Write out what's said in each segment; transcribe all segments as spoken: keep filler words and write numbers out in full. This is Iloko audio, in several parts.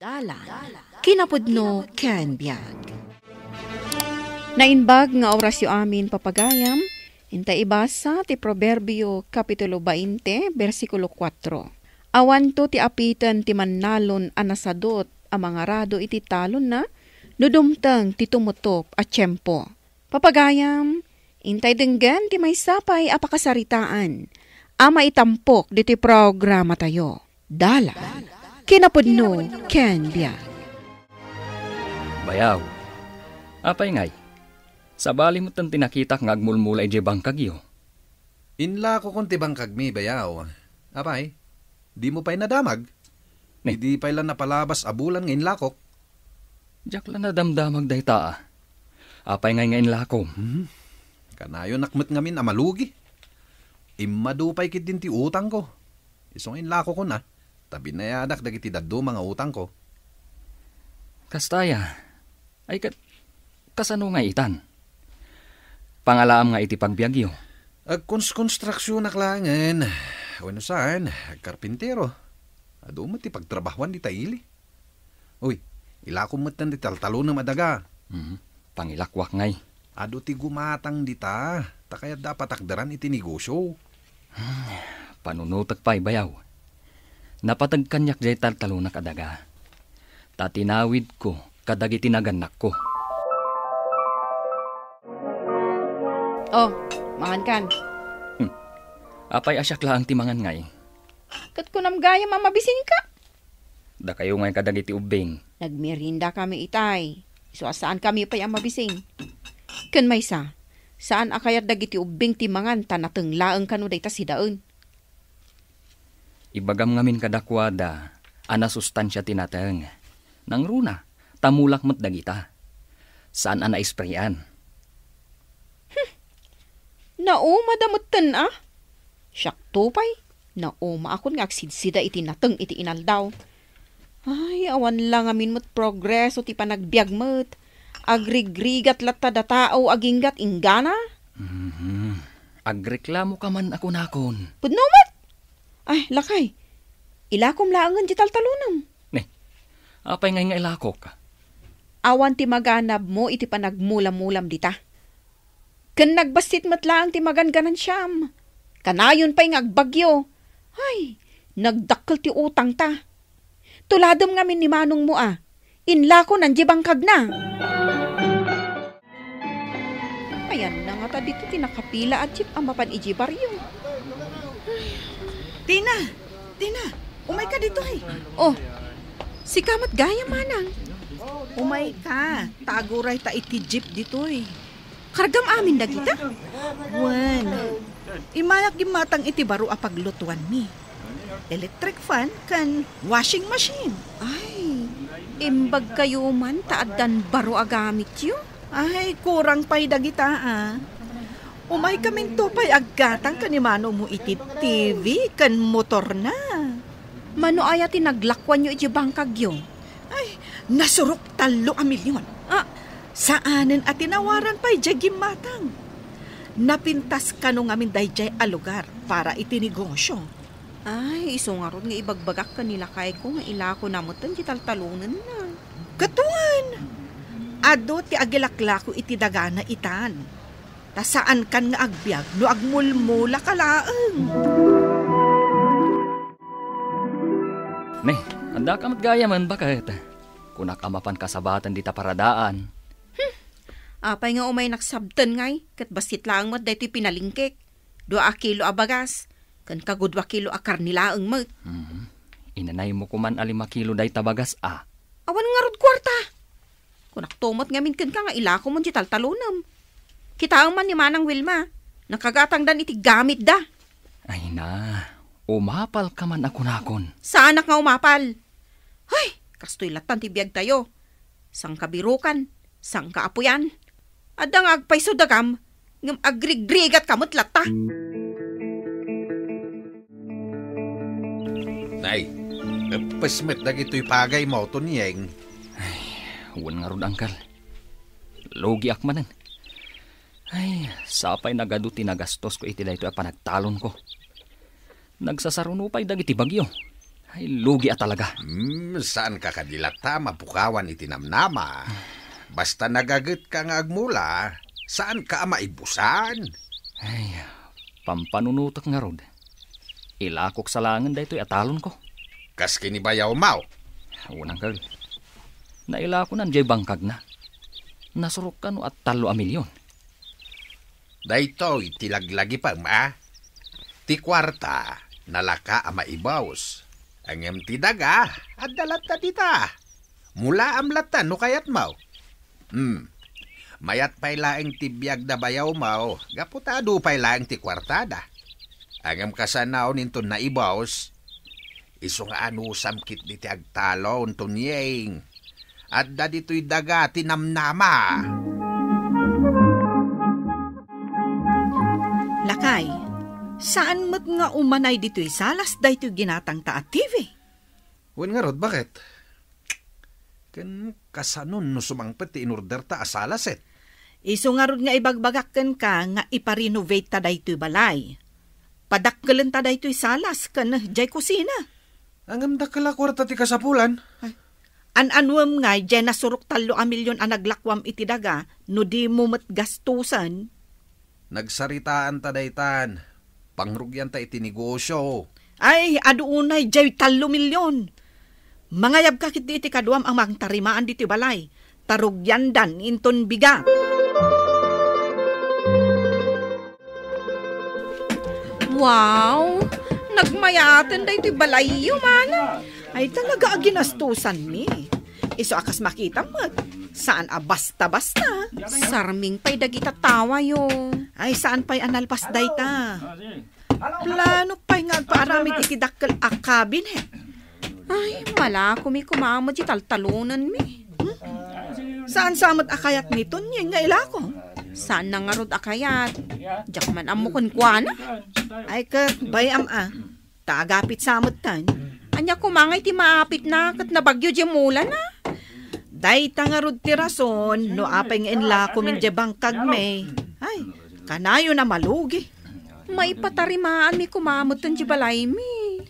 Dalan, kinapudno ken biag. Naimbag nga orasyo amin, papagayam, inta ibasa ti Proverbio, Kapitulo bainte, bersikulo kuatro. Awanto ti apiten ti mannalon a nasadut a mangarado iti talonna no dumteng ti tumutop a tiempo. Papagayam, intay denggen ti maysa pay a pakasaritaan a maitampok ditoy programatayo. Dalan, kinapudno ken biag. Bayaw, apay ngay? Sabali met ti nakitak nga agmulmula idiay bangkagyo. Inlakokon ti bangkagmi, bayaw. Apay, dimo pay nadamag? Ni? Idi pay la napalabas a bulan nga inlakok. Diak la nadamdamag dayta, a. Apay ngay nga inlakom? Hmm. Kanayonak met ngamin a malugi. Immadu pay ketdin ti utangko. Isu nga inlakokon, a. Ta binayadak dagiti dadduma nga utangko. Kasta aya. Ay, ket, kasano nga itan? Pangalaam nga iti pagbiagyo? Agkonskonstruksionak laengen. Wenno saan, agkarpintero. Adu met ti pagtrabahoan dita ili. Uy, ilakom metten ti taltalonem a daga. Mhm. Pangilakwak ngay. Adu ti gumatang dita, ta kayatda a patakderan iti negosio. Hmm, panunotek pay, bayaw. Napateg kaniak diay taltalonak a daga, ta tinawidko kadagiti nagannakko. Oh, mangankan. Hmm. Apay a siak laeng ti mangan ngay? Ket kunam gayam a mabisingka? Dakayo ngay kadagiti ubbing. Nagmeriendakami itay. Isu a saankami pay a mabising. Ken maysa, saan a kayat dagiti ubbing ti mangan ta nateng laeng kano dayta sidaen. Ibagam ngamin kadakuada a nasustansia ti nateng. Nangruna, ta mulak met dagita. Saan a naisprean. Hmm. Naumada metten a. Siakto pay, naumaakon nga agsidsida iti nateng iti inaldaw. Ay, awan la ngamin met progreso ti panagbiag met. Agrigrigat latta da tao aginggat inggana. Mhm. Agreklamoka man a kunakon. Pudno met! Ay, lakay, ilakom laengen ti taltalonem. Ne, apay ngay nga ilakok? Awan ti maganabmo iti panagmulamulam dita. Ken nagbassit met laeng ti maganganansiam. Kanayon pay nga agbagyo. Ay, nagdakkel ti utangta. Tuladem ngamin ni manongmo a. Inlakonan diay bangkagna. Ayanna ngata ditoy ti nakapila a jeep a mapan idiay barrio. Tina! Tina! Umayka ditoy! Oh, sika met gayam, manang. Umayka, ta agurayta iti jeep ditoy. Kargam amin dagita? Wen, immayak gimmatang iti baro a paglutuanmi. Electric fan ken washing machine. Ay, imbagkayo man ta addan baro a gamityo? Ay, kurang pay dagita, a. Umaykaminto pay aggatang ken ni manongmo iti T V ken motorna. Mano aya ti naglakuanyo iti bangkagyo? Ay, nasurok tallo a milyon. Ah. Saanen a tinawaran pay diay gimmatang. Napintas kano ngamin daydiay a lugar para iti negosyo. Ay, isu ngarud nga ibagbagak ken ni lakayko nga ilakona metten ti taltalonenna. Ket wen, adu ti agilaklako iti dagana itan. Ta saankan nga agbiag no agmulmulaka laeng. Ne, addaka met gayamen, baket. Kunak a mapan kasabaten dita paradaan. Hmm. Apay nga umaynak sabten ngay, ket bassit laeng met daytoy pinalingkek. Dua a kilo a bagas, ken kagudua kilo a karne laeng met. Mhm. Inanaymo koman a lima kilo dayta bagas, a. Awan ngarud kuarta. Kunakto met ngamin kenka nga ilakomon ti taltalonem. Kitaem man ni Manang Wilma, nakagatangdan iti gamitda. Ay na, umapalka man a kunakon. Saanak nga umapal. Hay, kastoy lattan ti biagtayo. Sangkabirukan, sangkaapuyan. Adda nga agpayso dagam, ngem agrigrigatka met latta. Nay, eppes met dagitoy pagaymo, Tonyeng. Ay, wen ngarud, Angkel. Lugiak manen. Ay, sapay nagadu ti nagastosko iti daytoy a panagtalonko. Nagsasaruno pay dagiti bagyo. Ay, lugi a talaga. Hmm, saanka kadi latta a mapukawan iti namnama. Basta nagagetka nga agmula, saanka a maibusan. Ay, pampanunotek ngarud. Ilakok sa laengen daytoy a talonko. Kas ken ni Bayaw Maw. Unang kel. Nailakonan jay bangkagna. Nasurok kano a tallo a milyon. Daytoy ti laglagipem, a? Ti kuarta, nalaka a maibus. Ngem ti daga, adda latta dita. Mulaam latta no kayatmo. Hmm. Mayat pay laeng ti biag da Bayaw Maw, gapu ta adu pay laeng ti kuartada. Ngem kasano inton naibus, isu nga anusam ketdi ti agtalon, Tonyeng. Adda ditoy daga ti namnama. Lakay, saan met nga umanay ditoy salas daytoy ginatangta a T V? Wen ngarud, baket? Ken kasanon no sumangpet ti inorderta a salas, eh? Isu ngarud nga ibagbagak kenka nga ipa-renovate ta daytoy balay. Padakkelenta daytoy salas ken jay kusina. Ngem dakkel a kuarta ti kasapulan. Ay, an-anuem nga jay nasurok tallo a milyon a naglakuam iti daga no dimo met gastusen? Nagsaritaanta daytan. Pangrugianta iti negosio. Ay, adu unay jay tallo milyon. Mangayabka ketdi iti kaduam a mangtarimaan ditoy balay. Ta rugiandan inton bigat. Wow! Nagmayaten daytoy balayyo, manang. Ay, talaga a ginastusanmi. Isu a kas makitam met, saan a basta-basta. Sarming pay dagita tawayo. Ay, saan pay a nalpas dayta. Planok pay nga agpaaramid iti dakkel a cabinet. Ay, malakomi koma met ti taltalonenmi. Saan sa met a kayat ni Tonyeng nga ilako? Saan na ngarud a kayat? Diak man ammo kenkuana. Ay, ket bay-am a. Ta agapit sa metten. Ania koma nga iti maapitna ket nabagyo diay mulana? Dayta ngarud ti rason no apay nga inlakomin diay bangkagmi. Ay, kanayon a malugi. Maipatarimaanmi koma metten diay balaymi.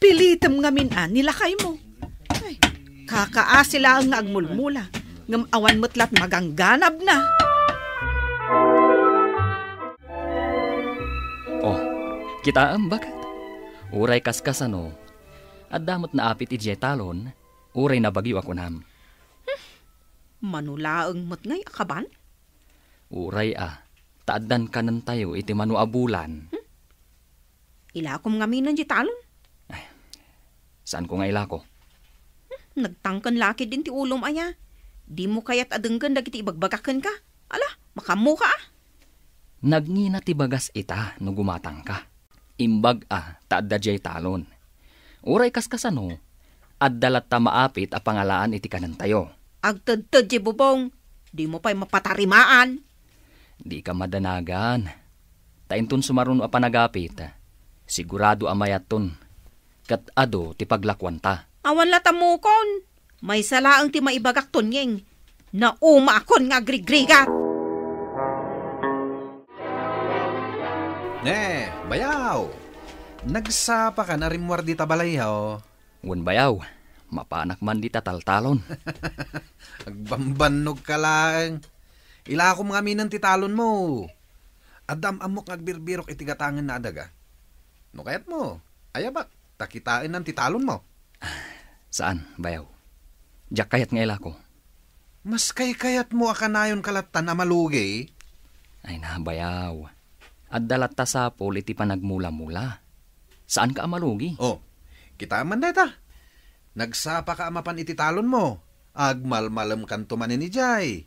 Pilitem ngamin a ni lakaymo. Ay, kakaasi laeng nga agmulmula, ngem awan met la't magangganabna. Oh, kitaem, baket? Uray kaskasano, adda met naapit idiay talon, uray nabagyo a kunam. Mano laeng met ngay a kaban? Uray a, ta addan kanentayo iti mano a bulan. Hmm? Ilakom ngaminen diay talon. Ay, saanko nga ilako? Hmm, nagtangken la ketdin ti ulom aya. Dimo kayat a denggen dagiti ibagbagak kenka? Ala, makaammoka a. Nagngina ti bagas ita no gumatangka. Imbag a ta adda diay talon. Uray kaskasano, adda latta maapit a pangalaan iti kanentayo. Agtedted diay bubong, dimo pay mapatarimaan. Dika madanagan. Ta inton sumaruno a panagapit, sigurado a mayatton ket adu ti paglakuanta. Awan la't ammokon. Maysa laeng ti maibagak, Tonyeng. Naumakon nga agrigrigat. Ne, bayaw. Nagsapaka a rimmuar dita balayyo? Wen, bayaw. Mapanak man dita taltalon. Agbambannogka laeng. Ilakom ngaminen ti talonmo. Adda am-ammok nga agbirbirok iti gatangenna a daga. No kayatmo, ayabak, ta kitaennan ti talonmo. Saan, bayaw. Diak kayat nga ilako. Mas kaykayatmo a kanayonka lattan a malugi? Ay na, bayaw. Adda latta sapul iti panagmula-mula. Saanka a malugi. Oh, kitaem man dayta. Nagsapaka a mapan iti talonmo. Agmalmalemkanto manen idiay.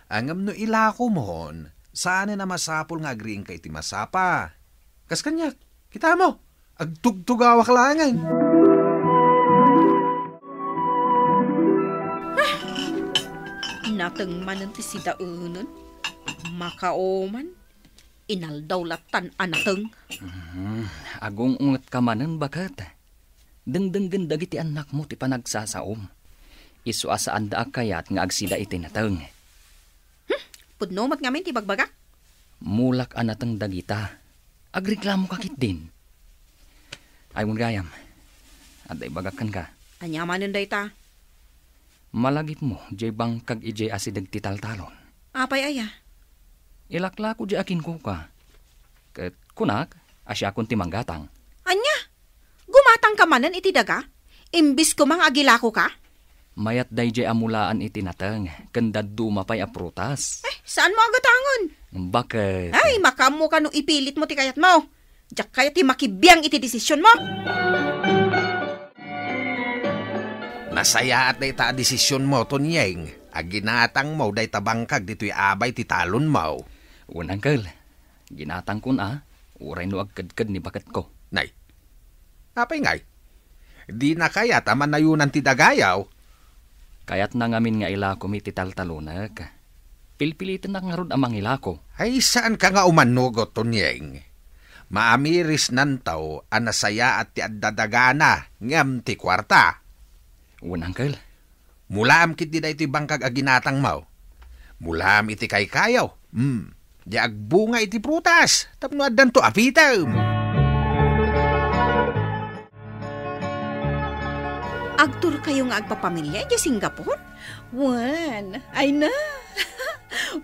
Ngem no ilakomon, saanen a masapul nga agriingka iti masapa. Kas kaniak, kitaem, agtugtugawak laengen. Nateng manen ti sidaenen. Makaoman. Inaldaw lattan a nateng. Hmm, agung-ungetka manen, baket. Dengdenggen dagiti annakmo ti panagsasaom. Isu a saanda a kayat nga agsida iti nateng. Hmm, pudno met ngamin ti bagbagak. Mulak a nateng dagita. Agreklamoka ketdin. Ay, wen gayam. Adda ibagak kenka. Ania manen dayta? Malagipmo, diay bangkag idiay asideg ti taltalon. Apay aya? Ilaklako diay akinkuka. Ket kunak, a siakon ti manggatang. Ania? Gumatangka manen iti daga? Imbis koma nga agilakoka? Mayat daydiay a mulaan iti nateng, ken dadduma pay a prutas. Eh, saanmo a gatangen? Baket? Ay, makaammoka no ipilitmo ti kayatmo. Diak kayat ti makibiang iti desisionmo. Nasayaat dayta a desisionmo, Tonyeng. Aginatangmo dayta bangkag ditoy abay ti talonmo. Wen, Uncle. Ginatangkon a, uray no agkedked ni baketko. Nay, apay ngay? Dina kayat a manayonan ti dagayaw? Kayatna ngamin nga ilakomi ti taltalonek. Pilpilitennak ngarud a mangilako. Ay, saanka nga umanugot, Tonyeng. Maamirisnanto a nasayaat ti adda dagana ngem ti kuarta. Wen, Uncle. Mulaam ketdi daytoy bangkag a ginatangmo. Mulaam iti kaykayo. Hmm. Di agbunga iti prutas, tapno addanto apitem. Agturkayo nga agpapamilia idiay Singapore? Wen, ay na.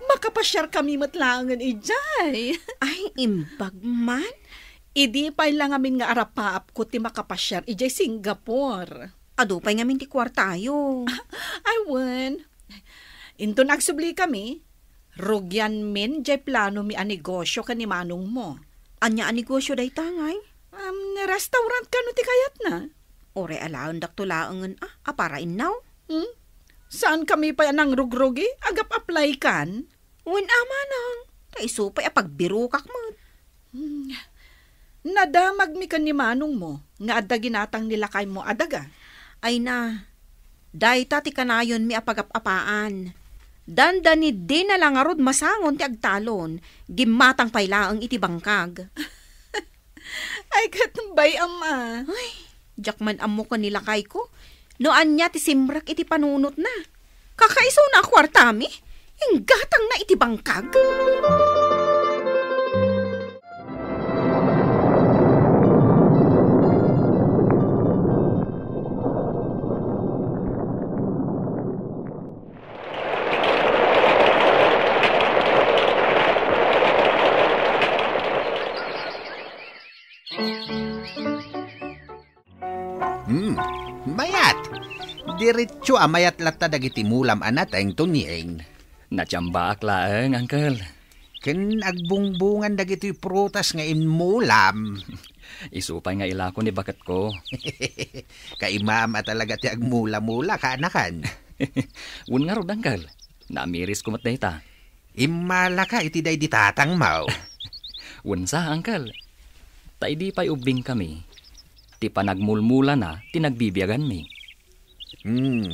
Makapasiarkami met laengen idiay. Ay, imbag man. Idi pay la ngamin nga arapaapko ti makapasiar idiay Singapore. Adu pay ngamin ti kuartayo. Ay, wen. Inton agsublikami, rugianmin diay planomi a negosio ken ni manongmo. Ania a negosio dayta, ngay? Um, restaurant kano ti kayatna? Uray alaendakto laengen a, a para innaw. Hmm? Saankami pay a nangrugrugi? Agap-apply kan? Wen a, manang, ta isu pay a pagbirokak met. Hmm. Nadamagmi ken ni manongmo nga adda ginatang ni lakaymo a daga. Ay na, dayta ti kanayonmi a pagap-apaan. Dandani dina la ngarud masangon ti agtalon, gimmatang pay laeng iti bangkag. Ay, ket bay-am a. Ay, diak man ammo ken ni lakayko no ania ti simrek iti panunotna. Kakaisuna a kuartami, inggatangna iti bangkag. Hmm, mayat. Diretso a mayat latta dagiti mulam a nateng, Tonyeng. Natiambaak laeng, Uncle. Ken agbungbungan dagitoy prutas nga inmulam. Isu pay nga ilako ni baketko. Kaimam a talaga ti agmula-mula, kaanakan. Wen ngarud, Uncle. Naamirisko met dayta. Immalaka iti daydi tatangmo. Wen sa, Uncle. Ta idi pay ubbingkami, ti panagmulmulana ti nagbibiaganmi. Hmm.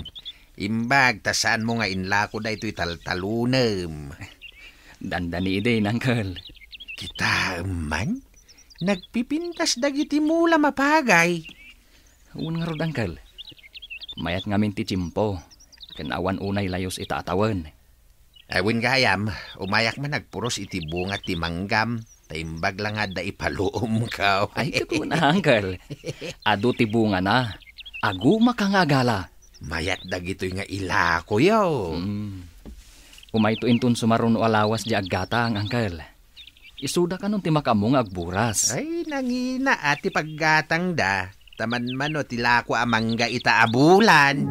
Imbag ta saanmo nga inlako daytoy taltalonem. Dandani idi, Uncle. Kitaem man, nagpipintas dagiti mulam a pagay. Wen ngarud, Uncle. Mayat ngamin ti tiempo, ken awan unay layus ita a tawen. Ay, wen gayam, umayak man agpuros iti bunga ti manggam, ta imbag la nga adda ipaluomko. Ay, ket wen a, Uncle. Adu ti bungana. Agumaka nga agala. Mayat dagitoy nga ilakoyo. Hmm. Umayto inton sumaruno a lawas di aggatang, Uncle. Isuda kanon ti makaammo nga agburas. Ay, nangina a ti paggatangda, ta manmano ti lako a mangga ita a bulan.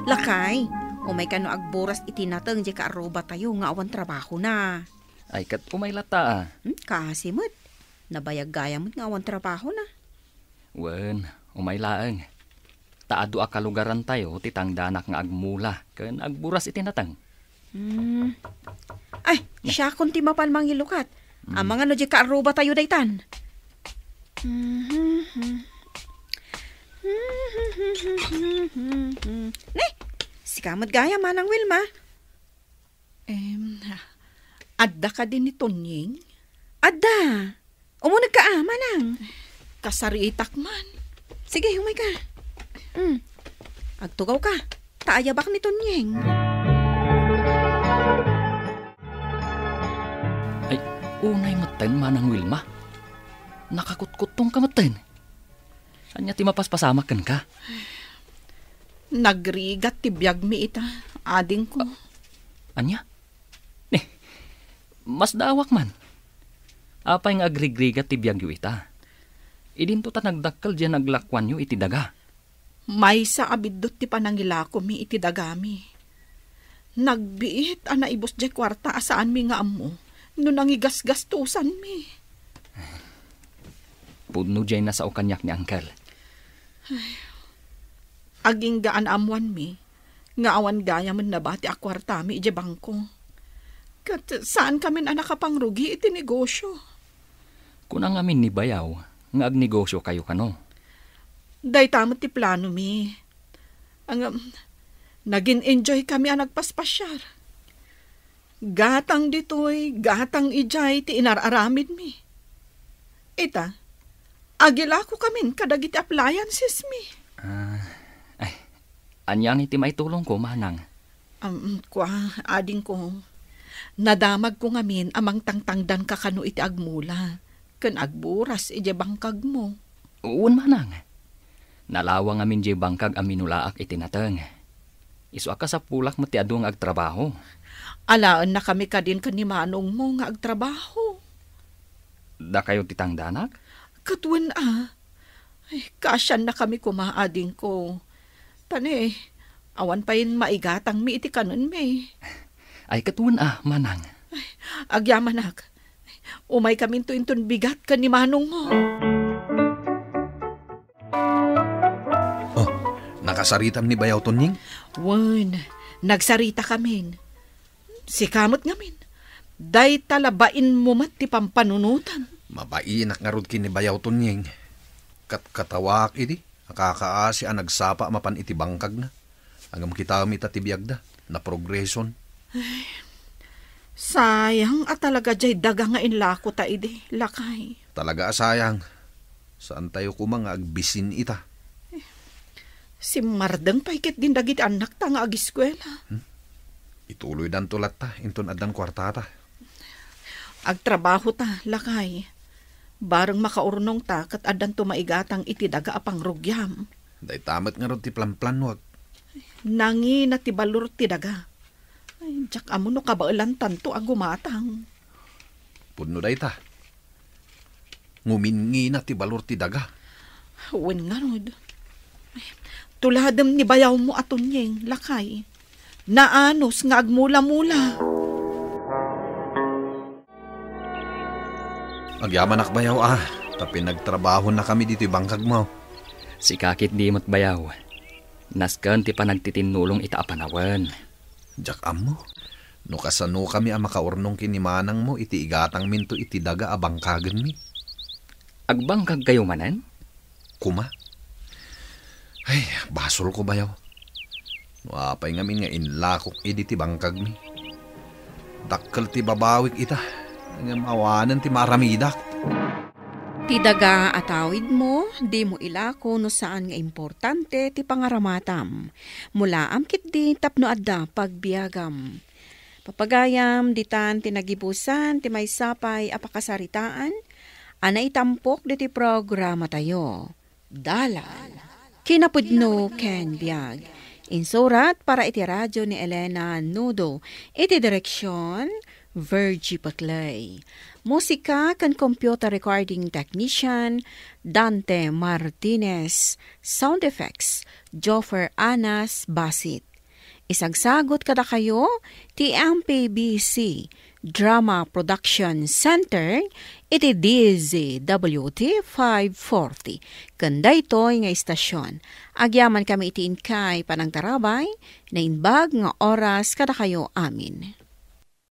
Lakay, umay kano agburas iti nateng diay kaarrubatayo nga awan trabahona. Ay, ket umay latta, a. Hmm, kasi met. Nabayag gayam met nga awan trabahona. Wen, umay laeng. Ta adu a kalugarantayo ti tangdanak nga agmula ken agburas iti nateng. Hmm. Ay, siakon ti mapan mangilukat. Hmm. Amangan no diay kaarrubatayo daytan. Ne, sika met gayam, Manang Wilma. Em, adda kadi ni Tonyeng? Adda. Umunegka a, manang. Kasaritak man. Sige, umayka. Mm. Agtugawka. Ta ayabak ni Tonyeng. Ay, unay metten, Manang Wilma. Nakakutkuttongka metten. Ania ti mapaspasamak kenka? Nagrigat ti biagmi ita, adingko. Ania? Ni, masdaawak man. Apay nga agrigrigat ti biagyo ita? Idinto ta nagdakkel diay naglakuanyo iti daga. Maysa a biddut ti panangilakomi iti dagami. Nagbiit a naibus diay kuarta a saanmi nga ammo no nangigasgastosanmi. Pudno diay nasao kaniak ni Uncle. Agingga a naammoanmi nga awan gayamen nabati a kuartami idiay bangko. Ket saankamin a nakapangrugi iti negosio. Kuna ngamin ni Bayaw nga agnegosiokayo kano? Dayta met ti planomi. Ngem, nagin-enjoykami a nagpaspasiar. Gatang ditoy, gatang idiay ti inar-aramidmi. Ita, agilakokamin kadagiti appliancesmi. Ah, ay, ania ngay ti maitulongko, manang? Am, kua, adingko. Nadamagko ngamin a mangtangtangdanka kano iti agmula ken agburas idiay bangkagmo. Wen, manang. Nalawa ngamin diay bangkag a minulaak iti nateng. Isu a kasapulak met ti adu nga agtrabaho. Alaennakami kadin ken ni manongmo nga agtrabaho. Dakayo ti tangdanak? Ket wen a. Ay, kaasiannakami koma, adingko. Ta ne, awan pay maigatangmi iti kanenmi. Ay, ket wen a, manang. Ay, agyamanak. Umaykaminto inton bigat ken ni manongmo. Oh, nakasaritam ni Bayaw Tonying? Wen, nagsaritakamin. Sika met ngamin. Dayta la bainmo met ti pampanunotam. Mabainak ngarud ken ni Bayaw Tonying. Katkatawaak idi a kakaasi a nagsapa mapan iti bangkagna. Ngem kitaem ita ti biagda, naprogreson. Ay, sayang a talaga diay daga nga inlakota idi, lakay. Talaga a sayang. Saantayo koma nga agbisin ita. Simmardeng pay ketdin dagiti annakta nga agiskuela. Hmm? Ituloydanto latta inton addan kuartata. Agtrabahota, lakay. Bareng makaurnongta ket addanto maigatang iti daga a pangrugiam. Dayta met ngarud ti planplanuak. Nangina ti balor ti daga. Ay, diak ammo no kabaelantanto a gumatang. Pudno dayta. Ngumingina ti balor ti daga. Wen ngarud. Tuladem ni bayawmo a Tonying, lakay. Naanus nga agmula-mula. Agyamanak, bayaw, a, ta pinagtrabahonakami ditoy bangkagmo. Sika ketdi met, bayaw. Nasken ti panagtitinnulong ita a panawen. Diak ammo no kasanokami a makaurnong ken ni manangmo iti igatangminto iti daga a bangkagenmi. Agbangkagkayo manen? Koma. Ay, basolko, bayaw. No apay ngamin nga inlakok idi ti bangkagmi. Dakkel ti babawik ita, ngem awanen ti maaramidak. Ti daga a tawidmo, dimo ilako no saan nga importante ti pangaramatam. Mulaam ketdi tapno adda pagbiagam. Papagayam, ditan ti nagibusan ti maysa pay a pakasaritaan a naitampok ditoy programatayo. Dalan, kinapudno ken biag. Insurat para iti radio ni Elena Nudo. Iti direksion, Virgie Paclay. Musika ken computer recording technician, Dante Martinez. Sound effects, Joffer Anas Basit. Isagsagut kadakayo ti M P B C Drama Production Center iti D Z W T five forty. Ken daytoy nga istasion, agyamankami iti inkay panangtarabay, naimbag nga oras kadakayo amin.